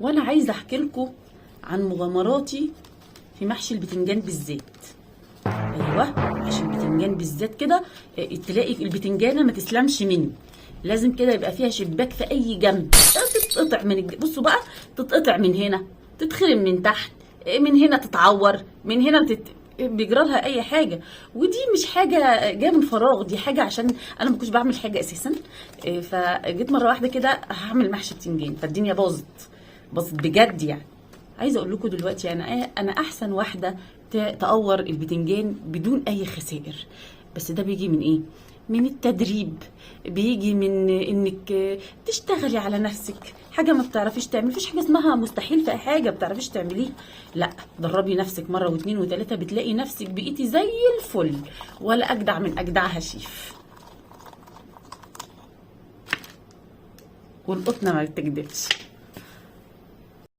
وانا عايزه احكي لكم عن مغامراتي في محشي البتنجان بالذات. ايوه، محشي البتنجان بالذات كده تلاقي البتنجانه ما تسلمش مني، لازم كده يبقى فيها شباك في اي جنب، تتقطع من بصوا بقى، تتقطع من هنا، تتخرم من تحت، من هنا تتعور، من هنا بيجرى لها اي حاجة. ودي مش حاجة جاية من فراغ، دي حاجة عشان انا ما كنتش بعمل حاجة اساسا. فجيت مرة واحدة كده هعمل محشي بتنجان، فالدنيا باظت باظت بجد يعني. عايزه اقول لكم دلوقتي انا احسن واحدة تقور البتنجان بدون اي خسائر. بس ده بيجي من ايه؟ من التدريب، بيجي من انك تشتغلي على نفسك. حاجة ما بتعرفيش تعملي، مفيش حاجة اسمها مستحيل في حاجة بتعرفيش تعمليها، لا، دربي نفسك مرة واثنين وثلاثة، بتلاقي نفسك بقيتي زي الفل ولا اجدع من اجدعها شيف. والقطنه ما بتكدبش.